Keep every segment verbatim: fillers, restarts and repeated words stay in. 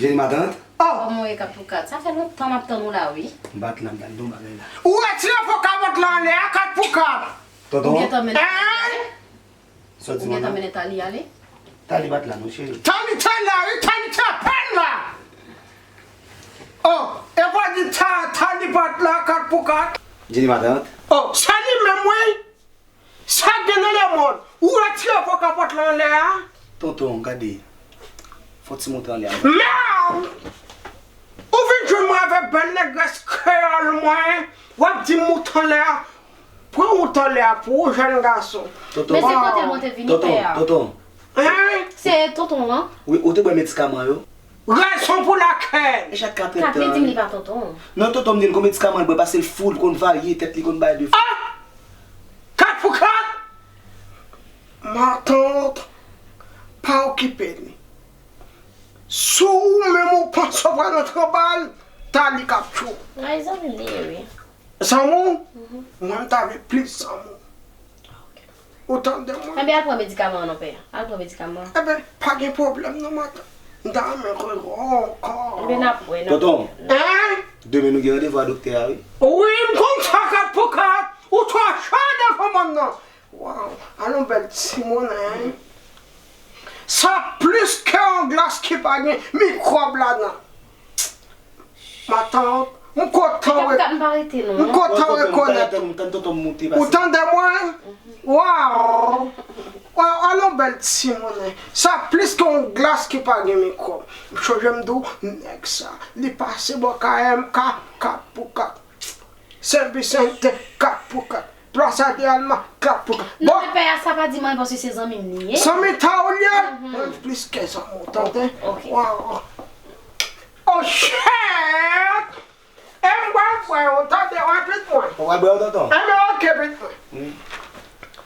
Jenny matant? Oh! Kòman w ye kat pou kat? Sa fè lontan m ap tann ou la, wi. M pa t la, m t al nan yon bagay la. Ou retire fo kapòt la anlè a, kat pou kat. Tonton? Ou gentan mennen Tali ale? Sa w di mwen la? Ou gentan mennen Tali ale? Tali pa t la non, cheri. Tali te la, wi, Tali te apèn la. Oh, e pa di Ta-, Tali pa t la, kat pou kat. Jenny matant? Oh, se li menm, wi. Sa k gen nan lemonn? Ou retire fo kapòt la anlè a? Tonton, gade. Fò ti moute anlè a. Mèd! Ou vin jwenn mwen avèk bèl negrès kreyòl mwen, w ap di m moute anlè a. Pran wout anlè a pou ou, jèn gason. Tonton. Men se kote l mwen te vini, pè a. Tonton, tonton. Hein? Se tonton an. Wi, ou te bwè medikaman yo? Rezon pou lakèl. E chak katrè tan. Katlin di m li pa tonton. Non, tonton m di l gon medikaman l bwè, paske l fou, l konn varye, tèt li konn bay de fou. Ah! Kat pou kat! Matant, pa okipe li. Si w menm ou panse w pral antre anba l, Tali k ap tchou. Ay, zanmi m li ye, wi. Zanmi w? Mhm. Mwen, m ta vle plis zanmi w. Ok. Ou tande mwen? Ebyen, al pran medikaman an non, pè. Al pran medikaman an. Ebyen, pa gen pwoblèm non, matant. M ta renmen rewè w ankò. Ebyen, n ap wè, n ap wè. Tonton. Hein? Demen nou gen randevou a doktè a, wi. Wi, m konn sa kat pou kat. Ou twò cho devan mòn nan. Waw, al yon bèl timoun, hein. Sa plis ke yon glas ki pa gen mikwòb ladan. Matant, m kontan. Kat pou kat, m pa rete non. M kontan rekonèt ou. Ou tande mwen? Waw! Waw, al yon bèl timoun, hein. Sa plis ke yon glas ki pa gen mikwòb. M sonje m di w, nèg sa, li pase bò kay M K, kat pou kat. Sen Visente, kat pou kat. Plaza de Alma, kat pou kat. Non, men pè a, sa pa di m anyen, paske se zanmi m li ye. Zanmi ta w li ye? Mhm. Mwen plis ke zanmi w, tande? Ok. Waw. Oh, shit! E m pral bwè yo, tande, wi, pitit mwen. Ou pral bwè yo, tonton? Enben, ok, pitit mwen. Hmm.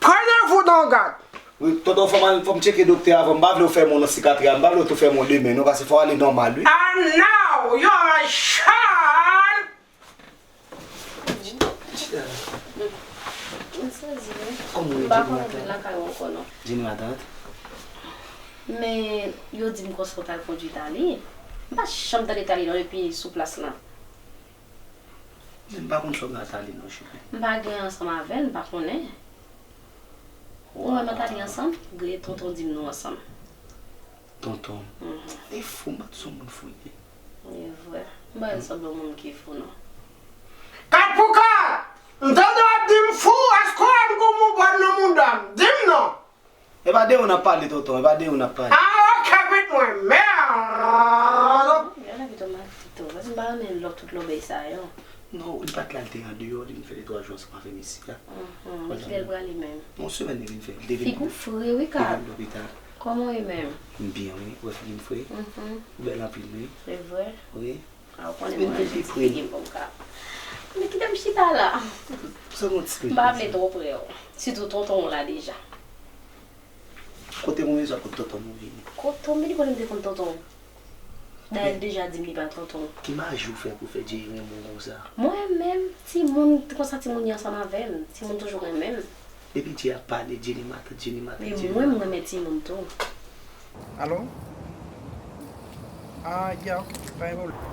Pran randevou nan gad. Wi, tonton, fò m al, fò m tcheke doktè avan. M pa vle w fè mal nan sikatri a. M pa vle w tou fè mal demen, non, paske fò w ale nòmal, wi. And now, your child. M sezi, wi. Kòman w ye, Jenny matant? M pa konn anpil lakay ou ankò, non. Jenny matant? Men, yo di m konsa w t al kondui Tali. M pa janm tande Tali, non, depi sou plas la. Men m pa konn sa w gen ak Tali, non, cheri. M pa gen ansanm avè l, m pa konnen. Ou wè m ak Tali ansanm? Gade tonton di m nou ansanm. Tonton. Mhm. Li fou, m pa t son moun fou li ye. E vre. M pa wè l sanble yon moun ki fou, non. Kat pou kat! M tande w ap di m fou, èske w wè m gon moubad nan mouda m? Di m non! E pa de ou n ap pale, tonton, e pa de ou n ap pale. Ah, ok, pitit mwen, mèd! Gade pito mal pito, paske m pa renmen lò tout lòbèy sa yo. Non, li pa t la, li te andeyò, li vin fè de twa jou ansanm avè m isi a. Mhm. Kilè l prale menm? Yon semèn li vin fè, li te vin. Figi w fre, wi, Kat. Li vin lopital. Kòman w ye menm? M byen, wi. Ou wè figi m fre? Mhm. Ou bèl anpil, wi. Se vre? Wi. A, ou konnen mwen, jan ti figi m bon ka. Men kite m chita la. Sa yon ti. M pa vle twò prè w. Sitou tonton w la deja. Kote mwen bezwen kote tonton mwen vini. Kote w vini, kote m te konn tonton w? Dayè, l deja di m li pa tonton w. Ki maji w fè pou fè Djeri renmen w konsa? Mwen menm, timoun, konsa timoun ye ansanm avè m. Timoun toujou renmen m. Depi Djeri ap pale, Djeri matant, Djeri matant, Djeri matant. Men mwen, m renmen timoun tou. Alo? Ah, ya, ok, pa gen pwoblèm.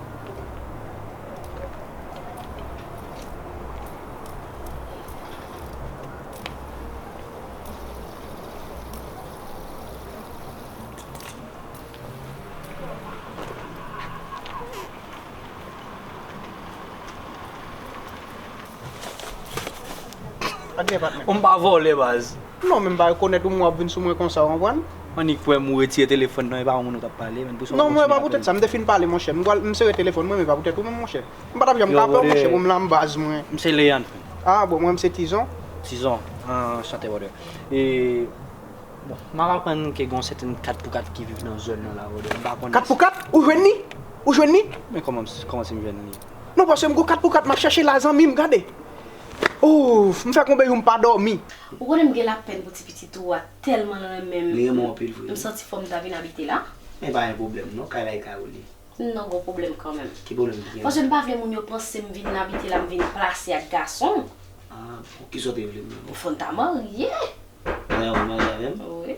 Ou m pa vòlè, baz. Non, men m pa rekonèt ou, mwen w ap vin sou mwen konsa, w konprann? Annik kwè m, ou retire telefòn nan, e pa yon moun ou t ap pale, men pou sa w kontinye apèl. Non, mwen, e pa poutèt sa, m te fin pale, monchè. M pral, m sere telefòn mwen, men e pa poutèt ou menm, monchè. M pa t ap janm ka pè w, monchè, pou m la, m baz mwen. M se Leandre. Ah, bon, mwen, m se Tizon. Tizon, anchante, brother. E, bon, m ap aprann ke gen yon sèten kat pou kat ki viv nan zòn nan la, brother. M pa konnen. Kat pou kat? Ou jwenn li? Ou jwenn li? Men kòman, kòman si m jwenn li? Non, paske m gon kat pou kat, m ap chèche la, zanmi m, gade. Ouf, m fè konbyen jou m pa dòmi. Ou konnen m gen lapèn pou ti pitit ou a, tèlman l renmen m. Li renmen w anpil vre, wi. M santi fò m ta vin abite la. Men pa gen pwoblèm, non, kay la e kay ou li. Non, gon pwoblèm kanmenm. Ki pwoblèm ki gen? Paske m pa vle moun yo panse m vin abite la, m vin plase ak gason. Ah, bon, kisa w te vle menm? Fò n ta marye. Dayè, ou marye avè m? Wi.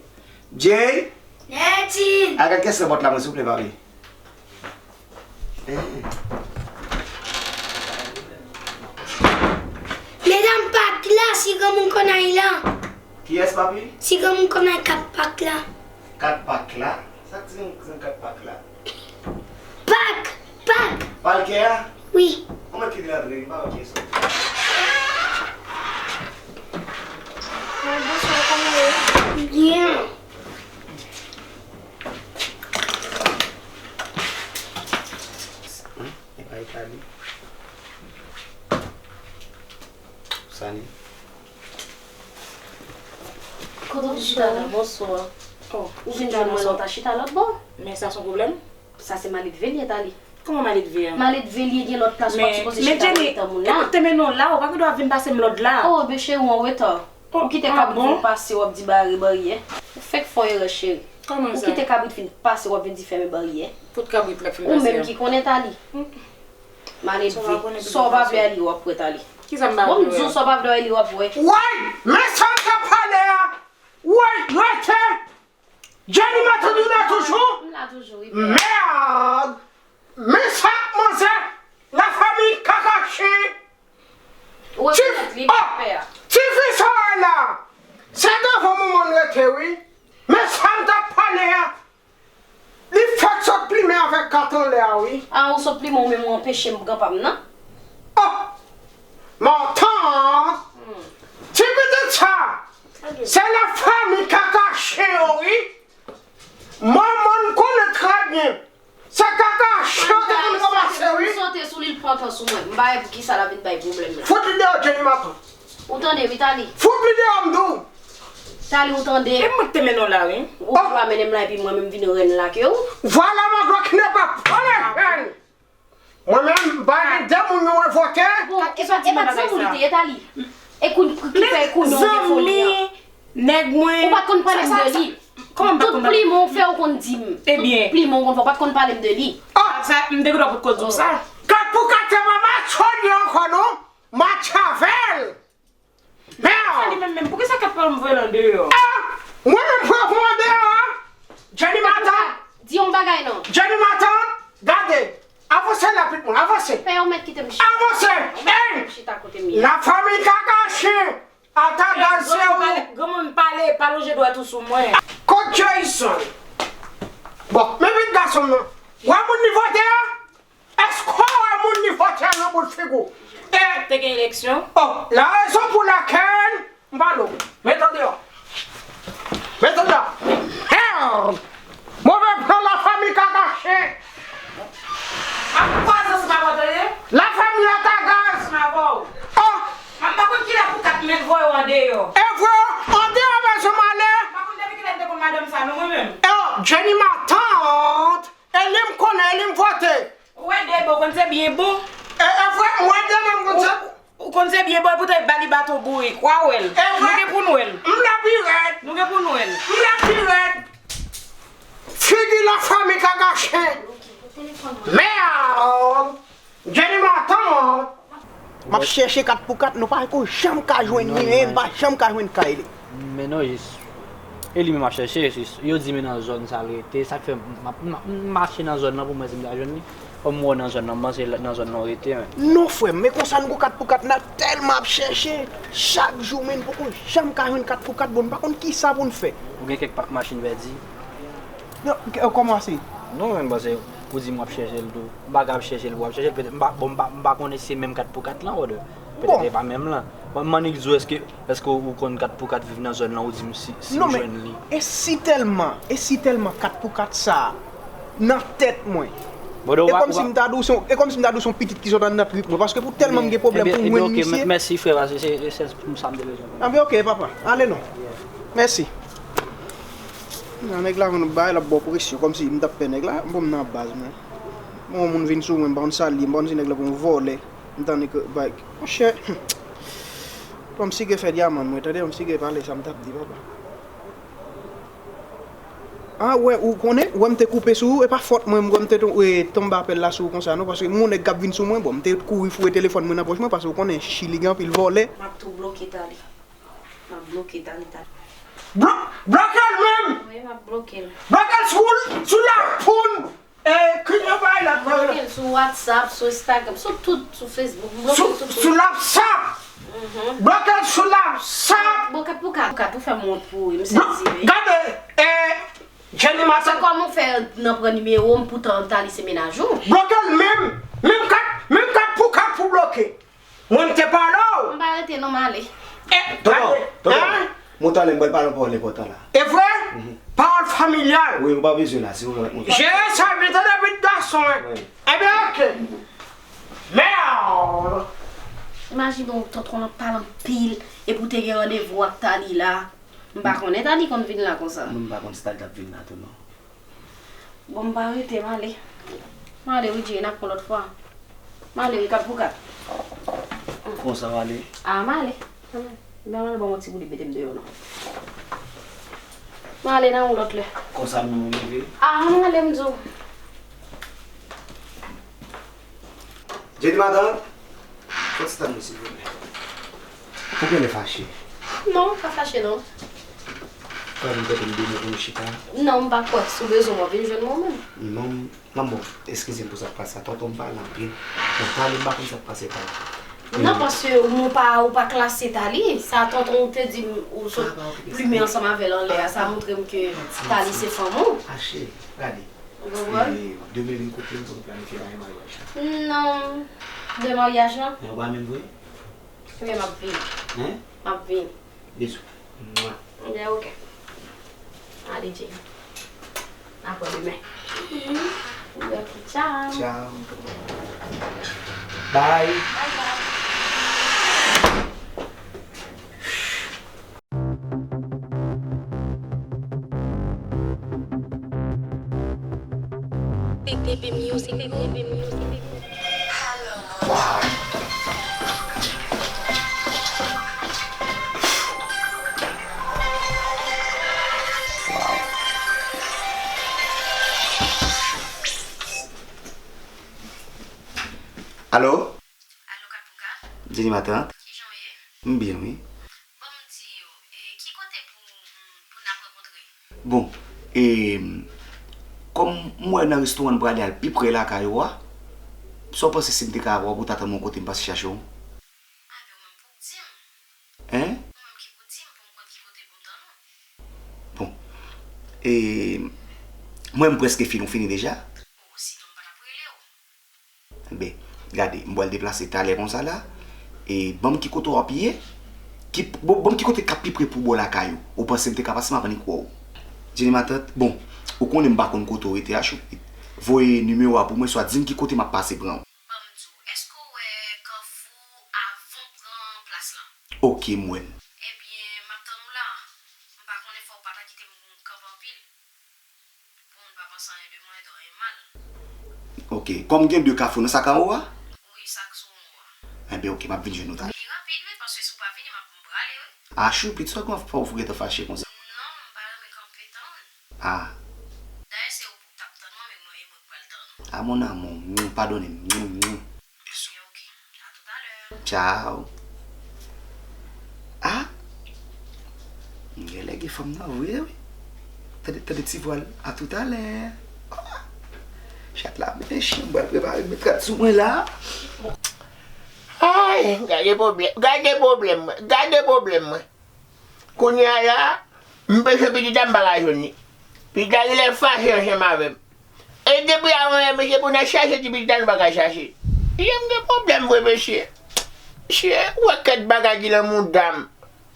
Jay! Netin! Al gad kiyès nan pòt la, mwen, silvouplè, papi. Medam, pak la, si granmoun konn al la. Kiyès, papi? Si granmoun konn al kat pak la. Kat pak la? Sa k di yon kat pak la? Pak! Pak! Palkè a? Wi. Ou mèt kite l antre, li pa wè kiyès ou ye. Bonswa, kòman w ye? Byen. Epa, epa li. Sa li. Kote w chita la? Bonswa. Oh, ou vin jwenn mwen la, w ta chita lòt bò. Men sa se yon pwoblèm? Sa se maledve l ye, Tali. Kòman maledve a? Maledve l ye, gen lòt plas ou pa t sipoze chita nan mitan moun nan. Men, men Jenny, e mwen k te mennen w la, ou pa gen dwa vin pase m lòd la. Oh, men cheri, w an reta. Ou kite kabrit vin pase, w ap di bare baryè. Ou fèk fè yon erè, cheri. Kòman sa? Ou kite kabrit vin pase, w ap vin di fèmen baryè. Kot kabrit la k fin pase a? Ou menm ki konnen, Tali. Maledve. Sa w pa vle a li w ap wè, Tali. Kisa m pa vle a? Bon, m di w sa w pa vle a li w ap wè. Woy! Men sa m t ap pale a! Woy! Rete! Jenny, m ap tande w la toujou? M la toujou, wi, pè. Mèd! Men sa manzè, la famille Kakachi. Ou rekonèt li, pè a. Tifi sa w wè la, se devan manman l rete, wi. Men sa m t ap pale a, li fèk sot plimen avèk kat anlè a, wi. A, ou sot plimen, ou menm ou anpeche m granpa m nan? Oh! Matant! Ti pitit sa, se la famille Kakachi yo, wi. Manman l konnen trè byen. Se Kakachi yo te konn ranmase, wi. M sote sou li, l pran tan sou mwen. M pa wè poukisa l ap vin bay pwoblèm la. Fout li deyò, Jenny Matan. Ou tande, wi, Tali. Fout li deyò, m di w. Tali, ou tande. E mwen ki te mennen w la, wi. Ou pa mennen m la, epi mwen menm vin rèn la ke w. Vwala, ma gloire qui n'est pas bonne reine. Mwen menm, m pa gen de moun nou revote. Bon, e pa, e pa ti moun li te ye, Tali. E koun-, ki fè kounye w gen foli an. Nèg mwen. Ou pa t konn pale m de li. Kòman m pa t konn pale? Tout plimen w fè, ou konn di m. Ebyen. Tout plimen w konn fè, ou pa t konn pale m de li. Ah! Sa, m te gen dwa pot koz ou sa. Kat pou kat, se pa match li ankò, non. Match avè l. Mèd! Sa li menm menm, poukisa kat pa m voye l andeyò? Ah! Mwen menm pran pou andeyò a? Jenny Matan. Di yon bagay non. Jenny Matan, gade. Avanse la, pitit mwen, avanse. Pè, ou mèt kite m chita. Avanse! Ou mèt kite m chita kote m ye. La famille Kakachi, Atagaz, se ou. Granmoun pale, pa lonje dwèt ou sou mwen. Kot Jason? Bon, men pitit gason m nan. Wè moun li vote a? Èske w wè moun li vote a nan boul figi w? E te gen eleksyon? Oh, la raison pour laquelle m pa lo. Mete l deyò. Mete l deyò. Mèd! Move plan la famille Kakachi. M ap kwaze ansanm avè w, tande? La famille Atagaz. Ansanm avè w. Oh! M pa konn kilè pou kat mèt voye w andeyò. E voye w andeyò, bezwen m ale. M pa konn depi kilè m te konn madanm sa, non, mwen menm. E oh, Jenny Matan. E li m konnen, e li m vote. Ou wè de bò, ou konn se byen bon. E, e vre, m wè de bò, m konn se. Ou, ou konn se byen bon, epoutan e ba li baton bourik. W a wè l. E vre. Nou gen pou n wè l. M la pi rèd. Nou gen pou n wè l. M la pi rèd. Figi la famille Kakachi. Mèd! Jenny Matan. M ap chèche kat pou kat, nou pa ko janm ka jwenn li, men m pa janm ka jwenn kay li. Men non, jis. E li menm m ap chèche, jis. Yo di m nan zòn sa l rete, sa k fè m ap, m ap, m ap mache nan zòn nan pou m wè si m ta jwenn li. Kòm m wè w nan zòn nan, m panse nan zòn nan w rete, men. Non, frè m, men konsa nou gon kat pou kat, n ap tèlman ap chèche, chak jou, men n poko janm ka jwenn kat pou kat, bon, n pa konn kisa pou n fè. Ou gen kèk pak machin pèdi? Non, k-, kòman se? Non, men m panse ou di m w ap chèche l tou. M pa ka ap chèche l pou w ap chèche l, petèt m pa, bon, m pa, m pa konnen si se menm kat pou kat lan, brother. Petèt e pa menm lan. Bon, m annik di w, èske, èske ou konn kat pou kat viv nan zòn lan, ou di m si, si m jwenn li. Non, men, e sitèlman, e sitèlman kat pou kat sa a nan tèt mwen. Bon, e kòmsi m ta di w se yon, e kòmsi m ta di w se yon pitit ki sot anndan trip mwen, paske pou tèlman m gen pwoblèm pou m jwenn misye. Mèsi, frè, paske se, se, se pou sa m te bezwen. Anben, oke, papa. Ale non. Mèsi. Nan nèg la konn bay, l ap ba w presyon, kòmsi m t ap pè nèg la, bon, m nan baz mwen. Bon, yon moun vin sou mwen, m pa konn sa l ye, m pa konn si nèg la pou yon vòlè. M tande ke bay, monchè. Bon, m sige fè dyaman mwen, tande, m sige pale sa m t ap di, papa. A, wè, ou konnen, wè m te koupe sou ou, e pa fòt mwen, m wè m te ton-, e, tonbe apèl la sou ou konsa, non, paske m yon nèg k ap vin sou mwen, bon, m te kouri foure telefòn mwen nan pòch mwen, paske ou konnen, Chili gen anpil vòlè. M ap tou bloke Tali. M ap bloke Tali, Tali. Blo-, bloke l menm! Wi, m ap bloke l. Bloke l sou, sou la poun! E, ki yon bagay la, m bloke l sou WhatsApp, sou Instagram, sou tout, sou Facebook. M bloke l sou tout. Sou WhatsApp! Bloke l sou WhatsApp! Bon, kat pou kat, pou kat, ou fè m wont pou wi, m sezi wi. Gade, e, Jenny Matant. Sa kòman w fè nan pran nimewo m, poutan Tali se mennaj ou? Bloke l menm, menm kat, menm kat pou kat pou bloke. Mwen m te pale w. M pa rete non, m ale. E, tonton, tonton, hein? Mwen talè m pral pale yon pawòl enpòtan la. E vre? Pawòl familyal. Wi, ou pa bezwen la, silvouplè, mwen. Jere sa byen, tande pitit gason, hein? Wi. Ebyen, oke. Merde! Imajine w, tonton an pale anpil, epi w te gen randevou ak Tali la. M pa konnen Tali konn vin la konsa. Mwen m pa konn si Tali t ap vin la tou non. Bon, m pa rete, m ale. M ale wi, Jay, n ap pran lòt fwa. M ale wi, kat pou kat. Konsa w ale? A, m ale. M pa pral ban w yon ti boulib mete m deyò non. M ale nan yon lòt lè. Konsa menm ou leve? A, m ale, m di w. Jenny Matant, fè ti tann mwen silvouplè. Ou genlè fache? Non, m pa fache non. Ou ka vin kote m demen pou nou chita? Non, m pa kwè. Si w bezwen mwen, vin jwenn mwen menm. Non, manman, eskize m pou sa k pase a. Tonton m pale anpil. Bon, pale m pa konn sa k pase pale. Non, paske ou pa, ou pa klase Tali. Sa tonton ou te di m, ou sot plimen ansanm avè l anlè a. Sa montre m ke Tali se fanm ou. Hache, gade. Ou konprann? E demen vin kote m pou nou planifye bagay maryaj la. Non. De maryaj la? Men ou pa menm vre? Ebyen, m ap vini. Hein? M ap vini. Bizou. Mwa. Ebyen, oke. Ale, Jay. N ap wè demen. Oke, tchao. Tchao. Bye. Bye bye. Big Baby Music, Big Baby Music. Alo? Alo, kat pou kat? Jenny Matant? Kijan w ye? M byen, wi. Ban m di w, e, ki kote pou, pou n ap rankontre? Bon, e, kòm m wè nan restoran n prale a l pi pre lakay ou a, sa w panse si m te ka avè w pou w ta tann mwen kote m pase chache w? A, men ou menm pou w di m. Hein? Ou menm ki pou di m pou m konn ki kote pou m tann ou. Bon, e, mwen m prèske fin, ou fini deja? O, sinon m pa t ap rele w. Enben, gade, m pral deplase talè konsa la. E ban m ki kote w ap ye. Ki, bon, ban m ki kote k ap pi pre pou w bò lakay ou. Ou panse m te ka pase m ap annik wè w? Jenny Matant, bon, ou konnen m pa konn kote w rete a, Choupit. Voye nimewo a pou mwen, swa di m ki kote m ap pase pran w. Ban m di w, èske w wè Kafou avan w pran plas lan? Oke, m wè l. Ebyen, m ap tann ou la. M pa konnen, fò w pa ta kite m kanpe anpil. Pou moun pa panse anyen de mwen, dòmi mal. Oke, kòm gen de Kafou nan sa k anwo a? Wi, sa k sou anwo a. Enben, oke, m ap vin jwenn ou talè. Li rapid, wi, paske si w pa vini, m ap, m prale, wi. A, Choupit, sa w fè w gentan fache konsa? Non, m pa renmen kanpe tann. A. Dayè, se ou pou t ap tann mwen, men mwen, e mwen k pral tann ou. A, mon amour, mm, padone m. Mm, mm. Oke, oke. A toutalè. Tchao. A! M genlè gen fanm nan vre, wi. Tande, tande ti vwa l. A toutalè. A! Chat la byen chen, m pral prepare m met rad sou mwen la. Ay, gade pwoblèm, gade pwoblèm mwen, gade pwoblèm mwen. Kounye a la, m pèse pitit la, m pa ka jwenn li. Pitit la genlè fache ansanm avè m. E depi avan yè, mesye, pou n al chache ti pitit la, nou pa ka chache. Mesye, m gen pwoblèm vre, mesye. Mesye, ou wè kèt bagay ki nan mouda m.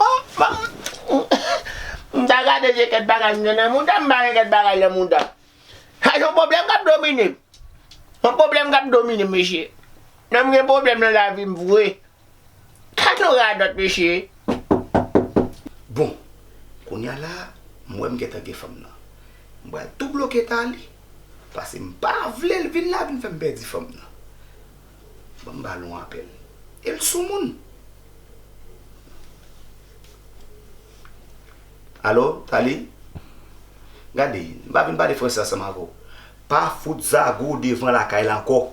O, ban m, m ta gade se kèt bagay m gen nan mouda m, m pa gen kèt bagay nan mouda m. Sa se yon pwoblèm k ap domine m. Yon pwoblèm k ap domine m, mesye. Lè m gen pwoblèm nan lavi m vre. Sa nou radòt, mesye. Bon, kounye a la, m wè m gentan gen fanm nan. M pral tou bloke Tali, paske m pa vle l vin la vin fè m pèdi fanm nan. Ban m ba l yon apèl. E l sou moun. Alo, Tali? Gade, m pa vin pale franse ansanm avè w. Pa fout zago w devan lakay la ankò.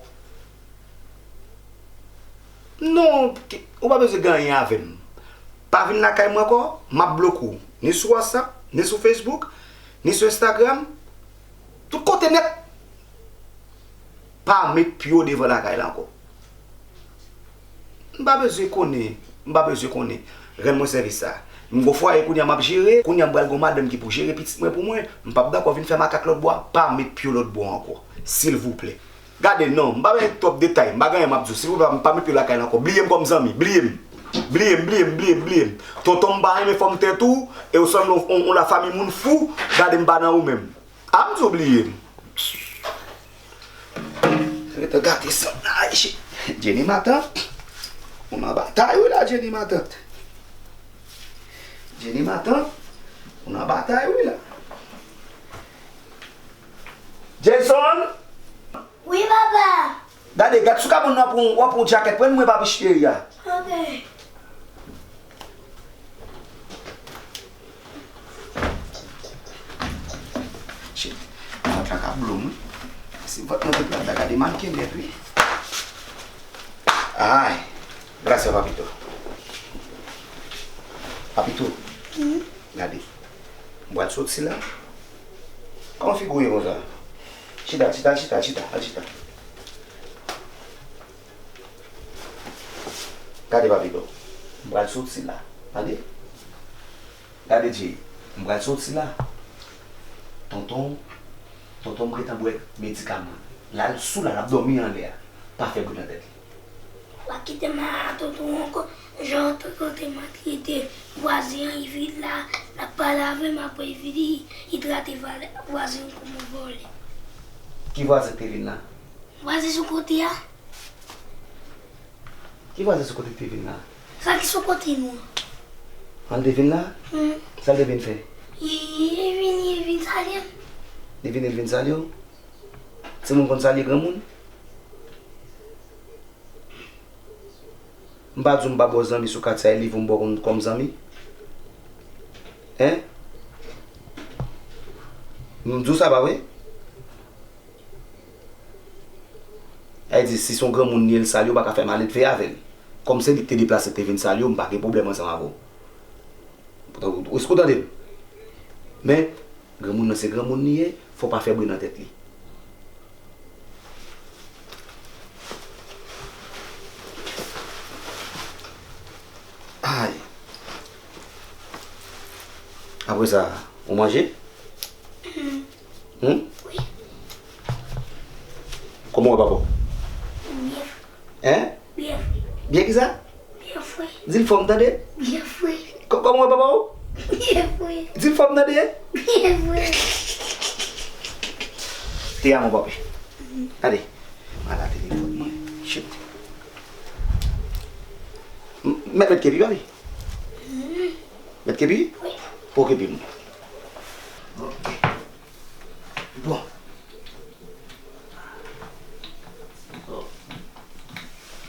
Non, ou pa bezwen gen anyen avè m. Pa vin lakay mwen ankò, m ap bloke w. Ni sou WhatsApp, ni sou Facebook, ni sou Instagram. Tout kote nèt. Pa met pye w devan lakay la ankò. M pa bezwen konnen, m pa bezwen konnen. Rann mwen sèvis sa. M gon fwaye kounye a m ap jere, kounye a m pral gon madanm ki pou jere pitit mwen pou mwen. M p ap dakò vin fè makak lòtbò a, pa met pye w lòtbò a ankò. Silvouplè. Gade non, m pa bay twòp detay, m pa gen anyen m ap di w. Silvouplè, pa met pye w lakay la ankò. Bliye m kòm zanmi, bliye m. Bliye m, bliye m, bliye m, bliye m. Tonton m pa renmen fòm tèt ou, e w sanble yon, yon, yon lafanmi moun fou, gade m pa nan ou menm. A m di w bliye m. Rete gate san. Ay, chi. Jenny matant. Ou nan batay wi la, Jenny matant. Jenny matant. Ou nan batay wi la. Jason! Wi, papa. Gade, gad sou kabann nan, w ap pran, w ap pran jakèt, pran mwen papi cheri a. Ok. Shit. Vant la ka blom wi. Si vant mwen te plat la, gade manken nèt wi. Ay. Gras a Papito. Papito. Hmm? Gade. M pral soti la. Kòman figi w ye konsa? Chita, chita, chita, chita, al chita. Gade Papito. M pral soti la. Tande? Gade Jay. M pral soti la. Tonton, tonton m gentan bwè medikaman. L al sou la, l ap dòmi anlè a. Pa fè bri nan tèt li. Pa kite m a tonton ankò. Jan tonton te maltrete vwazen an, li vin la, l ap pale avè m, apre li vini, li trete vwazen an kòm yon vòlè. Ki vwazen k te vin la? Vwazen sou kote a. Ki vwazen sou kote k te vin la? Sa ki sou kote nou an. An l te vin la? Hmm. Sa l te vin fè? Li, li vin, li vin salye m. Li vin, li vin salye w? Timoun konn salye granmoun? M pa di w m pa ba w zanmi sou katye a, e liv ou m ba w kòm, kòm zanmi? Hein? M di w sa pa vre? Sa vle di, si se yon granmoun li ye, l salye w, ou pa ka fè maledve avè l. Kòm se li k te deplase, k te vin salye w, m pa gen pwoblèm ansanm avè w. Èske w tande m? Men, granmoun nan se granmoun li ye, fò w pa fè bri nan tèt li. Ay. Apre sa, ou manje? Hmm? Wi. Kòman w wè papa w? Byen. Hein? Byen. Byen kisa? Byen fre. Di l fò m tande. Byen fre. Kò-, kòman w wè papa w? Byen fre. Di l fò m tande. Byen fre. Te amo, papi. Gade. Ala telefòn mwen. Shit. M-, mèt, mèt kepi, papi. Mèt kepi? Wi. Pran kepi m. Ok. Bon.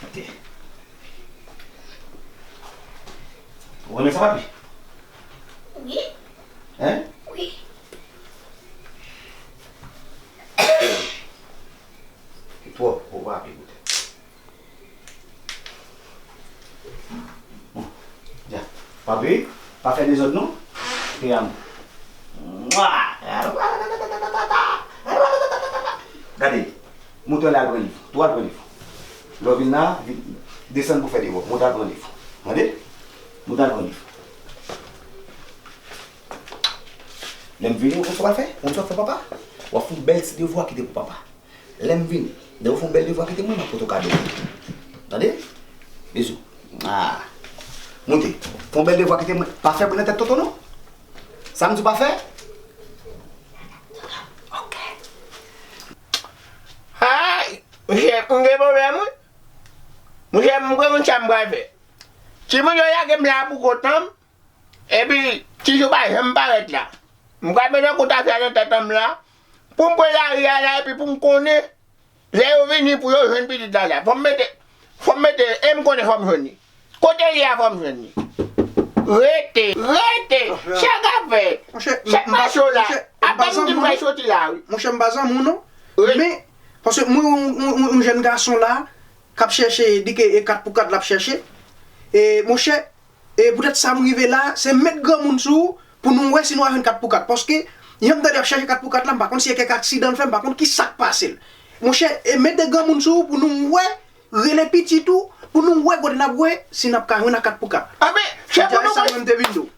Ok. Ou renmen sa, papi? Wi. Hein? Wi. Twòp, ou pa ape goute. Bon, dja. Papi, pa fè dezòd non. Te amo. Mwa! Gade, monte la al pran liv. Tou al pran liv. Lè w vin la, vin, desann pou fè devwa. Monte al pran liv. Tande? Monte al pran liv. Lè m vini, ou konn sa w pral fè? Ou konn sa w ap fè papa? W ap fè yon bèl ti devwa kite pou papa. Lè m vini, lè ou fè yon bèl devwa kite mwen, m ap pote w kado. Tande? Bizou. Ah. Moute. Fè yon bèl devwa kite mwen. Pa fè bri nan tèt tonton non. Sa m di w pa fè? Ok. Ay, monchè, m gen pwoblèm wi. Monchè, m konn sa m pral fè. Timoun yo lage m la pou kont an m. Epi, Tijou pa janm parèt la. M pral mete yon kout afè nan tèt an m la. Pou m pran lari a la, epi pou m konnen, lè yo vini pou yo jwenn pitit la la. Fò m mete, fò m mete, e m konnen fò m jwenn li. Kote l ye a fò m jwenn li. Rete, rete. Sa k ap fèt? Monchè, m, sa k pase w la? Monchè, m pa zanmi w non. Monchè, m pa zanmi w non. Wi. Men, paske mwen, yon, yon, yon, yon jèn gason la, k ap chèche, di ke e kat pou kat l ap chèche. E, monchè, E poutèt sa m rive la, se met granmoun sou ou pou nou wè si nou a jwenn kat pou kat. Paske, jan m tande y ap chèche kat pou kat la, m pa konn si e kèk aksidan l fè, m pa konn ki sa k pase l. Monchè, e mete granmoun sou ou pou nou wè, rele pitit ou, pou nou wè kote n ap wè, si n ap ka jwenn a kat pou kat. Anben, se pou nou pran,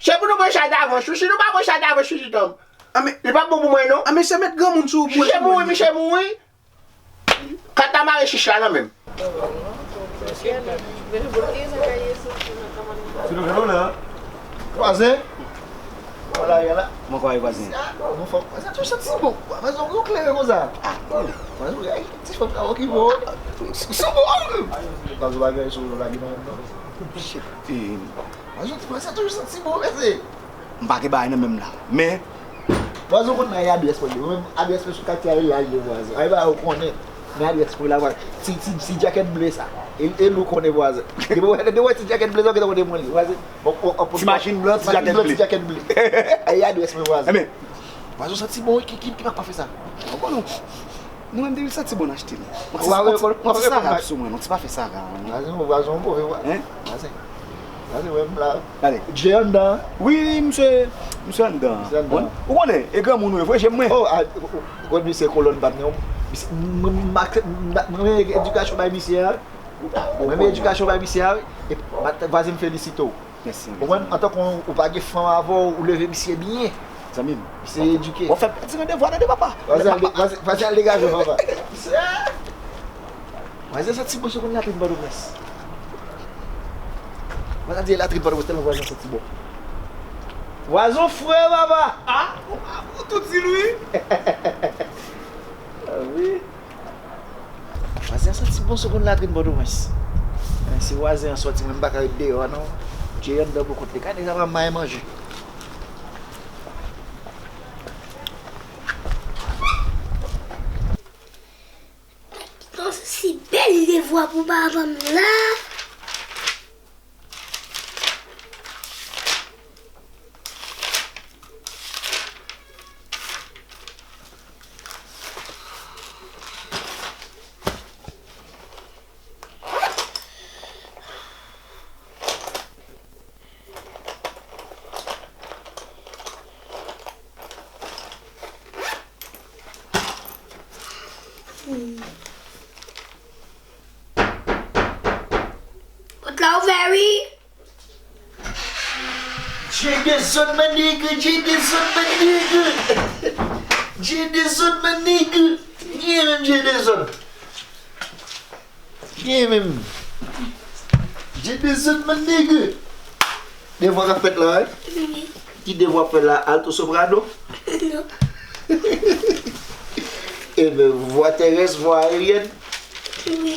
se pou nou pran chaj avan, chouchi, nou pa pran chaj avan, chouchi tanm. Anben, li p ap bon pou mwen, non. Anben, se met granmoun sou ou pou. Miche mouri, miche mouri. Kat la mare chich la nan men m. Vwazen? Wala, yala. Mwen kwa vwazen. Nou fò. Vwazen, tou santi bon. Vwazen, ou klere konsa. Ah, bon. Vwazen, ti fanm ka okipe w. Sou bon. Vwazen, bagay sou lagi nan men m, non. Shit. Vwazen, vwazen, tou santi bon, mesye. M pa gen bagay nan men m la. Men, vwazen, ou konn nan adrès mwen ye. Mwen menm, adrès mwen sou katye a, e la l ye, vwazen. Ay, ba, ou konnen. Men adrès mwen la, vwazen. Ti, ti, ti djakèt ble sa. E, e lou konnen, vwazen. Depi w wè, depi w wè ti djakèt ble sa, ou gentan konnen mwen li, vwazen. Ti machin blan, ti djak-, ti djakèt ble. Ti machin blan, ti djakèt ble. Ay, adrès mwen, vwazen. Enben. Vwazen, ou santi bon, wi, ki, ki, ki pa fè sa? Ou konnen. Nou menm depi l santi bon n achte l. Yon ti, yon ti, yon ti sarap sou mwen, yon ti pafen sarap. Vwazen, vwazen, yon move vwazen. Hein? Vwazen. Vwazen, wè m la. Gade. Dje anndan. Wi, misye, misye anndan. Misye anndan. Ou konnen, e granmoun ou ye, vre, je mwen. Oh, a, ou, ou, ou konn misye kolòn pa m nan. Mwen, mwen, mwen, mwen, edikasyon bay misye a. Mwen, mwen, edikasyon bay misye a, wi. E, vwazen, m felisite w. Mèsi. Ou konprann? Antanke ou pa gen fanm avè w, ou leve misye byen. Zanmi m. Misye edike. W ap fè ti randevwa tande papa. Vwazen al de-, vwazen, vwazen al degaje w, papa. Vwazen santi bon, se konn latrin Pòtoprens. Vwazen di latrin Pòtoprens tèlman vwazen santi bon. Vwazen fre, papa. Ah, ou, ou tou di l wi. Ah wi. Vwazen an santi bon, se konn latrin Pòtoprens. Men si vwazen an sòti, mwen m pa ka ret deyò a non. Dje anndan pou kont li. Gade sa pa m manje. Yon si bèl devwa pou papa m la. Pòt la ouvè wi. Dje dezòd, my nigga, Dje dezòd, my nigga. Dje dezòd, my nigga. Yeah, man, Dje dezòd. Byen menm. Dje dezòd, my nigga. Devwa k ap fèt la, wi? Wi. Ki devwa w ap fè la? Alto soprano? Non. Enben, vwa terès, vwa aeryèn? Wi.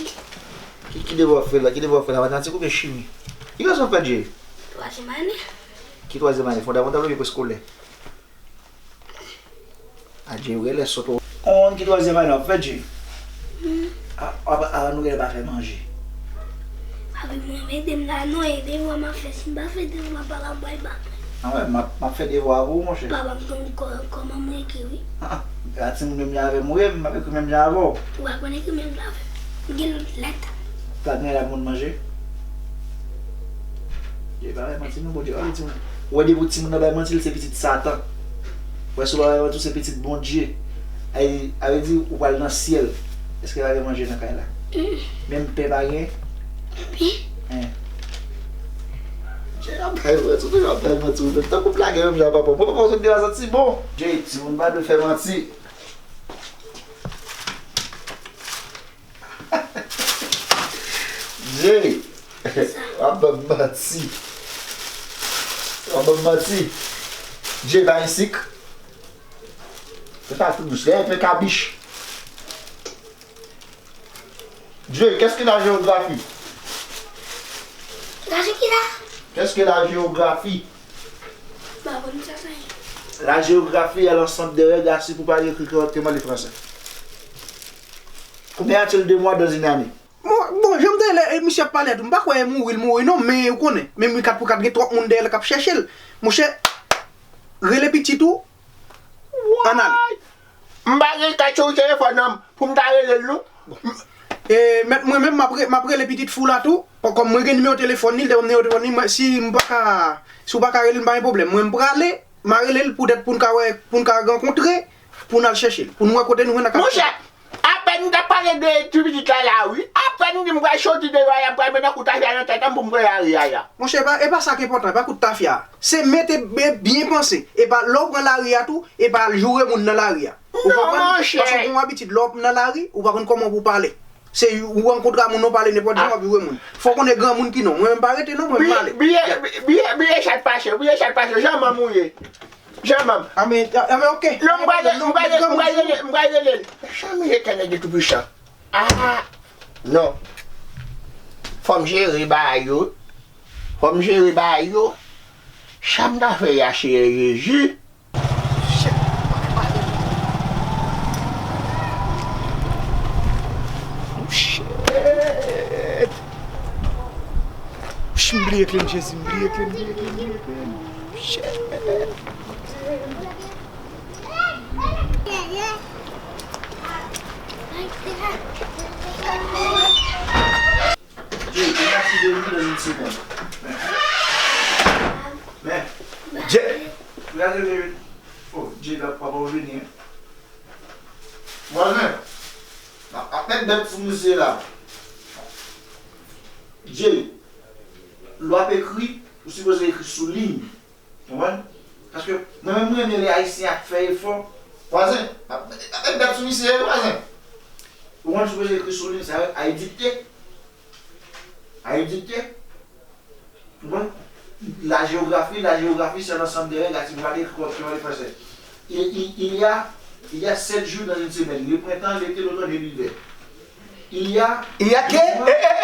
Ki, ki devwa w ap fè la? Ki devwa w ap fè la? Matematik oubyen chimi? Ki klas w ap fè, Dje? Twazyèm ane. Ki twazyèm ane? Fondamantal oubyen preskolè? Adje, ou genlè sòt ou. Konn ki twazyèm ane w ap fè, Dje? Hmm. A, a, a, nou genlè pa fè manje. Papi, mwen ede m la non, e devwa m ap fè, si m pa fè devwa, papa m pral bat mwen. Anmwey, m ap, m ap fè devwa pou ou, monchè. Papa m konn kò-, kòman m ekri, wi. Ah, ah, timoun menm jan avè m, wi, m ap ekri menm jan avè w. Ou pa konn ekri menm jan avè m. M gen lèt. Sa gen la moun manje? Dye pa bay manti non, Bondye pa vle timoun. Ou wè depi timoun nan bay manti, l se pitit Satan. Ou wè si w pa bay manti, w se pitit Bondye. Ay, a vle di, ou pral nan syèl. Èske pa gen manje nan kay la? Mm. Menm pen pa gen? Pen? Hein. Dye ap bay manti, ou toujou ap bay manti, ou menm. Tankou w lage menm jan papa w. Mwen papa w sot devan santi bon. Dye, timoun pa dwe fè manti. Dye, w ap ban m manti. W ap ban m manti. Dye, pa gen sik. Se pa tout bouch, se enpe kabich. Dye, qu'est-ce que la géographie? La géographie. Qu'est-ce que la géographie? M pa konn sa sa ye. La géographie est l'ensemble des règles assis pour parler, écrire correctement le français. Combien y a-t-il de mois dans une année? Bon, bon, jan m te lè, e, misye ap pale a tou, m pa kwè e mouri l mouri non, men ou konnen, men mi kat pou kat gen twòp moun dèyè l k ap chèche l. Monchè, rele pitit ou, ann ale. M pa gen kat sou telefòn nan pou m ta rele l non. E, mèt mwen menm, m ap re-, m ap rele pitit fi w la tou. Kò-, kòm mwen gen nimewo telefòn li, l te ban m nimewo telefòn li, mwen, si m pa ka, si w pa ka rele l, m pa gen pwoblèm. Mwen, m prale, m a rele l poutèt pou n ka wè, pou n ka rankontre, pou n al chèche l, pou n wè kote nou jwenn ak. Monchè, apèl Nou t ap pale de ti pitit la la wi. Apre nou di m pral soti deyò a, y ap pral mennen kout tafya nan tèt an pou m pran lari a ya. Monchè, e pa, e pa sa k enpòtan, e pa kout tafya. Se mete byen panse. E pa lè w pran lari a tou, e pa joure moun nan lari a. Ou konprann? Paske w gen yon abitid, lè w nan lari, ou pa konn kòman pou w pale. Se ou rankontre a moun, ou pale nenpòt jan, w ap joure moun. Fò w konnen granmoun ki non. Mwen menm pa rete non, mwen m pale. Bliye, bliye, bliye chat pase, bliye chat pase. Jan manm ou ye. Jan manm. A men, a men, oke. Non, m pral, m pral, m pral rele, m pral rele l. Jan m ye Etènèl de Toupisan. Ah, non. Fò m jere bagay yo. Fò m jere bagay yo. Sa m ta fè a, Seyè Jezi. Shit. Shit, m bliye kle m, Jezi, m bliye kle m, bliye kle m, bliye kle m. Shit. Jay, te mache de jou nan yon semèn. Men, men, Jay, gade le, oh, Jay, la, papa w vini, hein. Vwazen, ap, ap met bèt sou misye la. Jay, lè w ap ekri, ou sipoze ekri sou liy. Konprann? Paske mwen menm, mwen renmen lè Ayisyen ap fè efò. Vwazen, ap, ap met bèt sou misye, vwazen. Ou konn sipoze ekri sou liy, sa yo, ay dikte. Ay dikte. Ou konprann? La jewografi, la jewografi, se yon ansanm de règ, atik, gade, kòman, kòman li fransè. Il, il, il y a, il y a sept jours dans une semaine. Le printemps, l'été, l'automne et l'hiver. Il y a... Il y a que? Eh, eh,